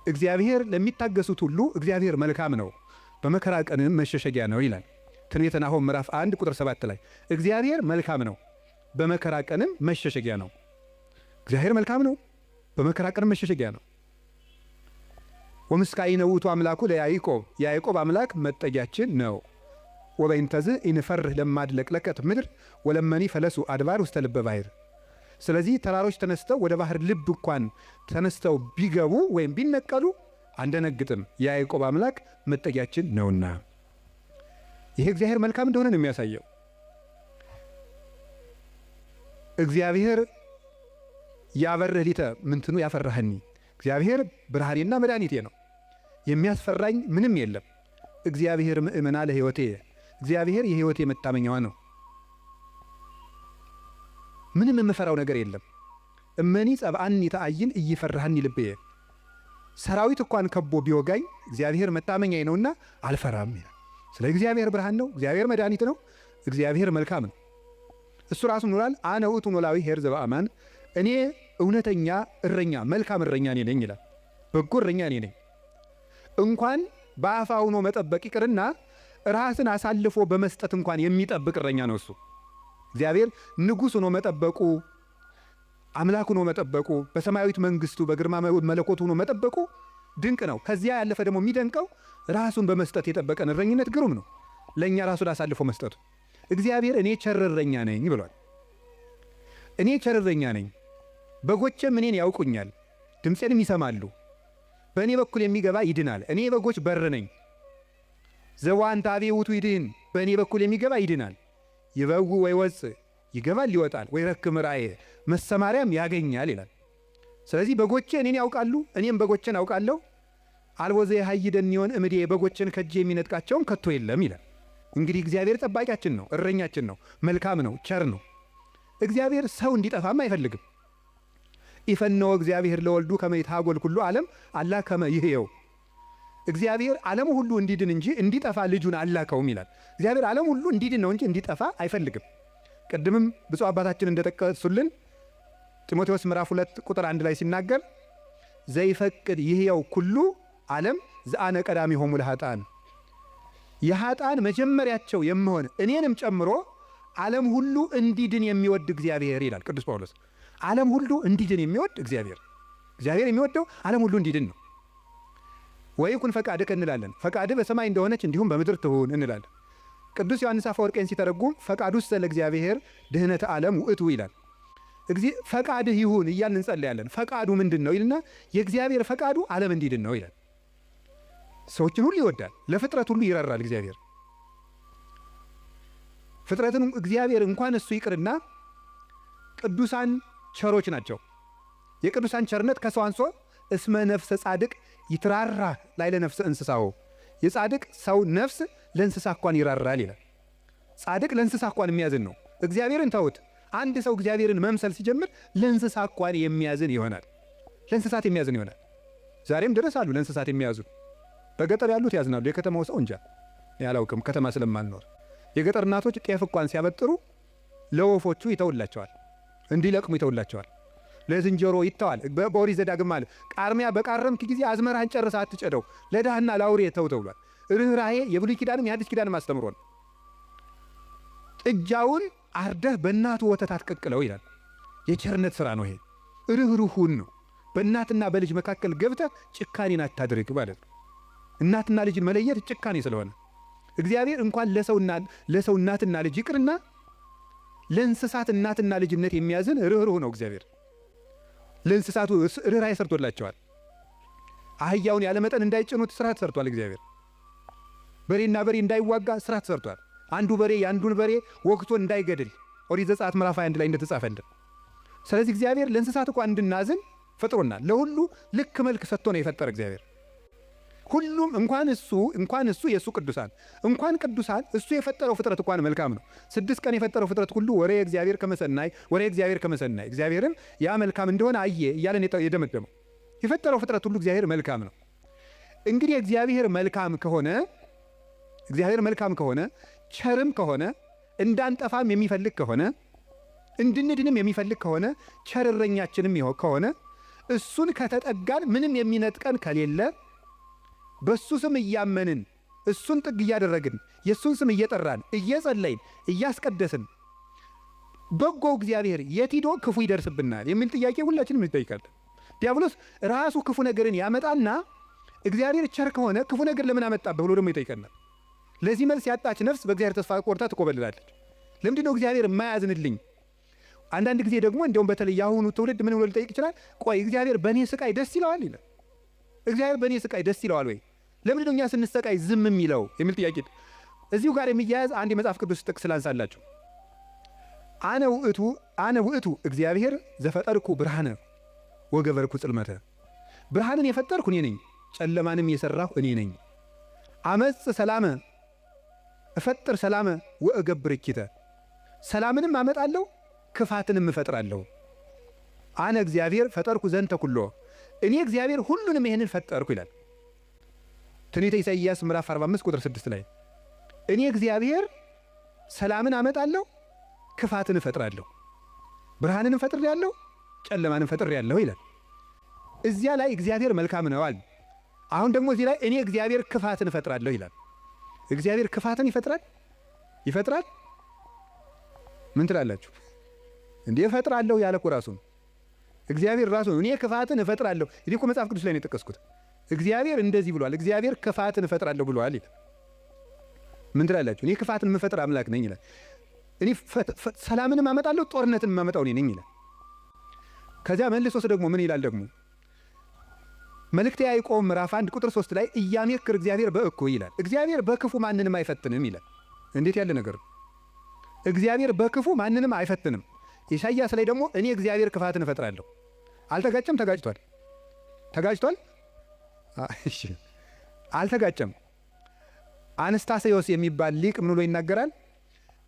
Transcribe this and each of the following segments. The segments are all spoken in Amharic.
እግዚአብሔር ለሚታገሱት ሁሉ እግዚአብሔር መልካም ነው፣ በመከራ ቀንም መሸሸጊያ ነው ይላል። ትንቢተ ናሆም ምዕራፍ 1 ቁጥር 7 ላይ እግዚአብሔር መልካም ነው፣ በመከራ ቀንም መሸሸጊያ ነው። እግዚአብሔር መልካም ነው፣ በመከራ ቀንም መሸሸጊያ ነው። ወምስካይነ ውእቱ አምላኩ ለያዕቆብ፣ የያዕቆብ አምላክ መጠጊያችን ነው። ወበይንተዝ ኢንፈርህ ለማድለቅለቀት ምድር ወለመኒ ፈለሱ አድባር ውስተ ልበ ባሕር። ስለዚህ ተራሮች ተነስተው ወደ ባህር ልብ እንኳን ተነስተው ቢገቡ ወይም ቢነቀሉ አንደነግጥም፣ የያዕቆብ አምላክ መጠጊያችን ነውና። ይሄ እግዚአብሔር መልካም እንደሆነ ነው የሚያሳየው። እግዚአብሔር ያበርህ ሊተ ምንትኑ ያፈራህኒ፣ እግዚአብሔር ብርሃኔና መድኃኒቴ ነው፣ የሚያስፈራኝ ምንም የለም። እግዚአብሔር ምእመና ለሕይወቴ፣ እግዚአብሔር የሕይወቴ መታመኛዋ ነው። ምንም የምፈራው ነገር የለም። እመኒ ጸብአኒ ተአይን እይፈራህኒ ልብየ፣ ሰራዊት እንኳን ከቦ ቢወጋኝ እግዚአብሔር መታመኛዬ ነውና አልፈራም ይላል። ስለ እግዚአብሔር ብርሃን ነው፣ እግዚአብሔር መድኃኒት ነው፣ እግዚአብሔር መልካም ነው። እሱ ራሱ ኖራል። አነ ውእቱ ኖላዊ ኄር ዘበአማን፣ እኔ እውነተኛ እረኛ መልካም እረኛ እኔ ነኝ ይላል። በጎ እረኛ እኔ ነኝ። እንኳን በአፋ ሆኖ መጠበቅ ይቅርና ራስን አሳልፎ በመስጠት እንኳን የሚጠብቅ እረኛ ነው እሱ። እግዚአብሔር ንጉሥ ሆኖ መጠበቁ፣ አምላክ ሆኖ መጠበቁ፣ በሰማያዊት መንግስቱ በግርማ መለኮቱ ሆኖ መጠበቁ ድንቅ ነው። ከዚያ ያለፈ ደግሞ የሚደንቀው ራሱን በመስጠት የጠበቀን እረኝነት ግሩም ነው። ለእኛ ራሱን አሳልፎ መስጠቱ። እግዚአብሔር እኔ ቸር እረኛ ነኝ ብሏል። እኔ ቸር እረኛ ነኝ፣ በጎቼም እኔን ያውቁኛል፣ ድምፄንም ይሰማሉ። በእኔ በኩል የሚገባ ይድናል። እኔ የበጎች በር ነኝ። ዘዋንተ አቤ ውእቱ ይድህን፣ በእኔ በኩል የሚገባ ይድናል። ይበው ወይ ወፅእ፣ ይገባል ይወጣል፣ ወይ ረክብ ራእየ፣ መሰማሪያም ያገኛል ይላል። ስለዚህ በጎቼ እኔን ያውቃሉ፣ እኔም በጎቼን አውቃለሁ። አልቦ ዘየሀይደኒ ይሆን እምዴ፣ በጎቼን ከእጄ የሚነጥቃቸውም ከቶ የለም ይላል። እንግዲህ እግዚአብሔር ጠባቂያችን ነው፣ እረኛችን ነው፣ መልካም ነው፣ ቸር ነው። እግዚአብሔር ሰው እንዲጠፋም አይፈልግም። ኢፈነወ እግዚአብሔር ለወልዱ ከመ ይትሐጎል ኩሉ ዓለም አላ ከመ ይህየው፣ እግዚአብሔር ዓለሙ ሁሉ እንዲድን እንጂ እንዲጠፋ ልጁን አላከውም ይላል። እግዚአብሔር ዓለም ሁሉ እንዲድን ነው እንጂ እንዲጠፋ አይፈልግም። ቅድምም ብፁዕ አባታችን እንደጠቀሱልን ጢሞቴዎስ ምዕራፍ 2 ቁጥር 1 ላይ ሲናገር ዘይፈቅድ ይህየው ኩሉ ዓለም ዘአነ ቀዳሚሆሙ ለኃጥአን፣ የኃጥአን መጀመሪያቸው የምሆን እኔንም ጨምሮ ዓለም ሁሉ እንዲድን የሚወድ እግዚአብሔር ይላል ቅዱስ ጳውሎስ። ዓለም ሁሉ እንዲድን የሚወድ እግዚአብሔር፣ እግዚአብሔር የሚወደው ዓለም ሁሉ እንዲድን ነው። ወይኩን ፈቃድከ እንላለን። ፈቃድህ በሰማይ እንደሆነች እንዲሁም በምድር ትሁን እንላለን። ቅዱስ ዮሐንስ አፈወርቄን ሲተረጉም ፈቃዱሰ ለእግዚአብሔር ድህነተ ዓለም ውእቱ ይላል። ፈቃድህ ይሁን እያልን እንጸልያለን። ፈቃዱ ምንድን ነው ይልና የእግዚአብሔር ፈቃዱ ዓለም እንዲድን ነው ይላል። ሰዎችን ሁሉ ይወዳል፣ ለፍጥረት ሁሉ ይራራል እግዚአብሔር። ፍጥረትን እግዚአብሔር እንኳን እሱ ይቅርና ቅዱሳን ቸሮች ናቸው። የቅዱሳን ቸርነት ከሰው አንሶ እስመ ነፍሰ ጻድቅ ይትራራ ላይ ለነፍሰ እንስሳው፣ የጻድቅ ሰው ነፍስ ለእንስሳ እንኳን ይራራል ይላል። ጻድቅ ለእንስሳ እንኳን የሚያዝን ነው። እግዚአብሔርን ተውት። አንድ ሰው እግዚአብሔርን መምሰል ሲጀምር ለእንስሳ እንኳን የሚያዝን ይሆናል። ለእንስሳት የሚያዝን ይሆናል። ዛሬም ድረስ አሉ ለእንስሳት የሚያዝኑ። በገጠር ያሉት ያዝናሉ። የከተማው ሰው እንጃ ያላውቅም፣ ከተማ ስለማልኖር። የገጠር እናቶች ጤፍ እንኳን ሲያበጥሩ ለወፎቹ ይተውላቸዋል፣ እንዲለቅሙ ይተውላቸዋል። ለዝንጀሮ ይተዋል። በኦሪት ዘዳግም አለ ቃርሚያ በቃረምክ ጊዜ አዝመራህን ጨርሰህ አትጨደው፣ ለድሃና ለአውሬ ተው ተብሏል። ርኅራኄ የብሉይ ኪዳንም የሐዲስ ኪዳንም አስተምሮ ነው። ጥጃውን አርደህ በእናቱ ወተት አትቀቅለው ይላል። የቸርነት ስራ ነው ይሄ። ርኅሩሁን ነው። በእናትና በልጅ መካከል ገብተህ ጭካኔን አታድርግ ማለት ነው። እናትና ልጅን መለየት ጭካኔ ስለሆነ እግዚአብሔር እንኳን ለሰው እናትና ልጅ ይቅርና ለእንስሳት እናትና ልጅነት የሚያዝን ርኅሩህ ነው እግዚአብሔር። ለእንስሳቱ ርኅራኄ ሰርቶላቸዋል። አህያውን ያለመጠን እንዳይጭኑት ስርዓት ሰርቷል እግዚአብሔር። በሬና በሬ እንዳይዋጋ ስርዓት ሰርቷል። አንዱ በሬ የአንዱን በሬ ወግቶ እንዳይገድል ኦሪት ዘጸአት ምዕራፍ 21 ላይ እንደተጻፈልን። ስለዚህ እግዚአብሔር ለእንስሳት እንኳን እንድናዝን ፈጥሮናል። ለሁሉ ልክ መልክ ሰጥቶ ነው የፈጠረ እግዚአብሔር። ሁሉም እንኳን እሱ እንኳን እሱ የእሱ ቅዱሳን እንኳን ቅዱሳን እሱ የፈጠረው ፍጥረት እንኳን መልካም ነው። 6 ቀን የፈጠረው ፍጥረት ሁሉ ወሬ እግዚአብሔር ከመሰናይ ወሬ እግዚአብሔር ከመሰናይ እግዚአብሔርም ያ መልካም እንደሆነ አየ እያለን የደመደመው የፈጠረው ፍጥረት ሁሉ እግዚአብሔር መልካም ነው። እንግዲህ እግዚአብሔር መልካም ከሆነ እግዚአብሔር መልካም ከሆነ ቸርም ከሆነ እንዳንጠፋም የሚፈልግ ከሆነ እንድንድንም የሚፈልግ ከሆነ ቸር እረኛችንም ከሆነ እሱን ከተጠጋን ምንም የሚነጥቀን ከሌለ በሱ ስም እያመንን እሱን ጥግ እያደረግን የእሱን ስም እየጠራን እየጸለይን እያስቀደስን በጎ እግዚአብሔር የት ሂዶ ክፉ ይደርስብናል የሚል ጥያቄ ሁላችንም እንጠይቃለን። ዲያብሎስ ራሱ ክፉ ነገርን ያመጣና እግዚአብሔር ቸር ከሆነ ክፉ ነገር ለምን አመጣብህ ብሎ ደግሞ ይጠይቀናል። ለዚህ መልስ ያጣች ነፍስ በእግዚአብሔር ተስፋ ቆርጣ ትኮበልላለች። ለምንድን ነው እግዚአብሔር የማያዝንልኝ? አንዳንድ ጊዜ ደግሞ እንደውም በተለይ የአሁኑ ትውልድ ምን ብሎ ሊጠይቅ ይችላል? ቆይ እግዚአብሔር በእኔ ስቃይ ደስ ይለዋል ይላል። እግዚአብሔር በእኔ ስቃይ ደስ ይለዋል ወይ? ለምንድን ነው እኛ ስንሰቃይ ዝም የሚለው የሚል ጥያቄ እዚሁ ጋር የሚያያዝ አንድ የመጽሐፍ ቅዱስ ጥቅስ ላንሳላችሁ። አነ ውእቱ እግዚአብሔር ዘፈጠርኩ ብርሃነ ወገበርኩ ጽልመተ፣ ብርሃንን የፈጠርኩ እኔ ነኝ፣ ጨለማንም የሰራሁ እኔ ነኝ። አመጽ ሰላመ እፈጥር ሰላመ ወእገብር እኪተ፣ ሰላምንም አመጣለሁ ክፋትንም እፈጥራለሁ። አነ እግዚአብሔር ፈጠርኩ ዘንተ ኩሎ፣ እኔ እግዚአብሔር ሁሉንም ይህንን ፈጠርኩ ይላል። ትንቢተ ኢሳይያስ ምዕራፍ 45 ቁጥር 6 ላይ እኔ እግዚአብሔር ሰላምን አመጣለሁ ክፋትን እፈጥራለሁ፣ ብርሃንን እፈጥሬአለሁ፣ ጨለማን እፈጥሬአለሁ ይላል። እዚያ ላይ እግዚአብሔር መልካም ነው አለ። አሁን ደግሞ እዚህ ላይ እኔ እግዚአብሔር ክፋትን እፈጥራለሁ ይላል። እግዚአብሔር ክፋትን ይፈጥራል? ይፈጥራል? ምን ትላላችሁ እንዴ? እፈጥራለሁ ያለ እኮ ራሱ ነው። እግዚአብሔር ራሱ ነው እኔ ክፋትን እፈጥራለሁ። እኔ እኮ መጽሐፍ ቅዱስ ላይ ነው የጠቀስኩት። እግዚአብሔር እንደዚህ ብሏል፣ እግዚአብሔር ክፋትን እፈጥራለሁ ብሏል ይላል። ምን ትላላችሁ? እኔ ክፋትን የምፈጥር አምላክ ነኝ ይላል። እኔ ሰላምንም አመጣለሁ ጦርነትን የማመጣው እኔ ነኝ ይላል። ከዚያ መልሶስ ደግሞ ምን ይላል ደግሞ መልእክተ ያዕቆብ ምዕራፍ 1 ቁጥር 3 ላይ እያሜክር እግዚአብሔር በእኩይ ይላል። እግዚአብሔር በክፉ ማንንም አይፈትንም ይላል። እንዴት ያለ ነገር ነው! እግዚአብሔር በክፉ ማንንም አይፈትንም። ኢሳይያስ ላይ ደግሞ እኔ እግዚአብሔር ክፋትን እፈጥራለሁ። አልተጋጨም? ተጋጭቷል። ተጋጭቷል? እሺ፣ አልተጋጨም። አነስታሴዎስ የሚባል ሊቅ ምን ብሎ ይናገራል?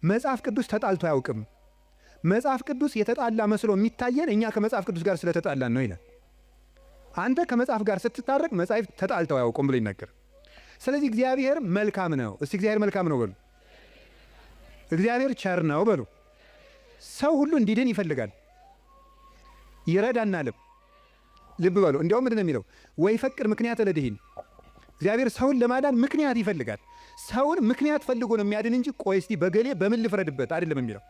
መጽሐፍ ቅዱስ ተጣልቶ አያውቅም። መጽሐፍ ቅዱስ የተጣላ መስሎ የሚታየን እኛ ከመጽሐፍ ቅዱስ ጋር ስለተጣላን ነው ይላል። አንተ ከመጽሐፍ ጋር ስትታረቅ መጽሐፍ ተጣልተው አያውቁም ብሎ ይናገራል። ስለዚህ እግዚአብሔር መልካም ነው። እስቲ እግዚአብሔር መልካም ነው በሉ። እግዚአብሔር ቸር ነው በሉ። ሰው ሁሉ እንዲድን ይፈልጋል፣ ይረዳናልም። ልብ በሉ። እንዲያውም ምንድን ነው የሚለው? ወይ ፈቅድ ምክንያት ለድሂን። እግዚአብሔር ሰውን ለማዳን ምክንያት ይፈልጋል። ሰውን ምክንያት ፈልጎ ነው የሚያድን እንጂ ቆይ እስቲ በገሌ በምን ልፍረድበት አይደለም የሚለው።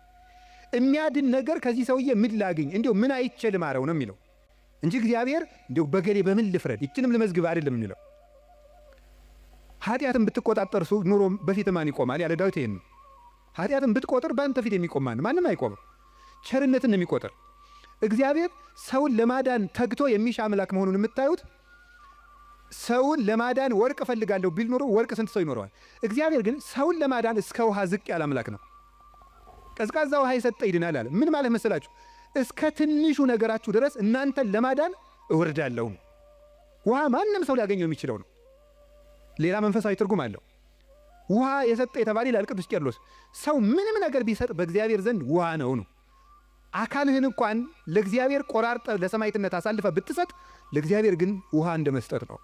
የሚያድን ነገር ከዚህ ሰውዬ ምን ላግኝ፣ እንዲያው ምን አይቼ ልማረው ነው የሚለው እንጂ እግዚአብሔር እንዲያው በገሌ በምን ልፍረድ ይችንም ልመዝግብ አይደለም የሚለው። ኃጢአትን ብትቆጣጠር ኑሮ በፊት ማን ይቆማል ያለ ዳዊት ይሄን ነው። ኃጢአትን ብትቆጥር በአንተ ፊት የሚቆም ማን? ማንም አይቆምም። ቸርነትን ነው የሚቆጥር። እግዚአብሔር ሰውን ለማዳን ተግቶ የሚሻ አምላክ መሆኑን የምታዩት ሰውን ለማዳን ወርቅ እፈልጋለሁ ቢል ኖሮ ወርቅ ስንት ሰው ይኖረዋል? እግዚአብሔር ግን ሰውን ለማዳን እስከ ውሃ ዝቅ ያለ አምላክ ነው። ቀዝቃዛ ውሃ የሰጠ ይድናል አለ። ምን ማለት መሰላችሁ? እስከ ትንሹ ነገራችሁ ድረስ እናንተን ለማዳን እወርዳለሁ። ውሃ ማንም ሰው ሊያገኘው የሚችለው ነው። ሌላ መንፈሳዊ ትርጉም አለው። ውሃ የሰጠ የተባለ ይላል ቅዱስ ቄርሎስ፣ ሰው ምንም ነገር ቢሰጥ በእግዚአብሔር ዘንድ ውሃ ነው ነው። አካልህን እንኳን ለእግዚአብሔር ቆራርጠ ለሰማዕትነት አሳልፈ ብትሰጥ ለእግዚአብሔር ግን ውሃ እንደ መስጠት ነው።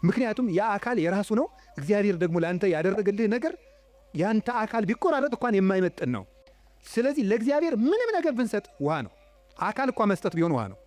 ምክንያቱም ያ አካል የራሱ ነው። እግዚአብሔር ደግሞ ለአንተ ያደረገልህ ነገር ያንተ አካል ቢቆራረጥ እንኳን የማይመጥን ነው። ስለዚህ ለእግዚአብሔር ምንም ነገር ብንሰጥ ውሃ ነው። አካል እንኳ መስጠት ቢሆን ውሃ ነው።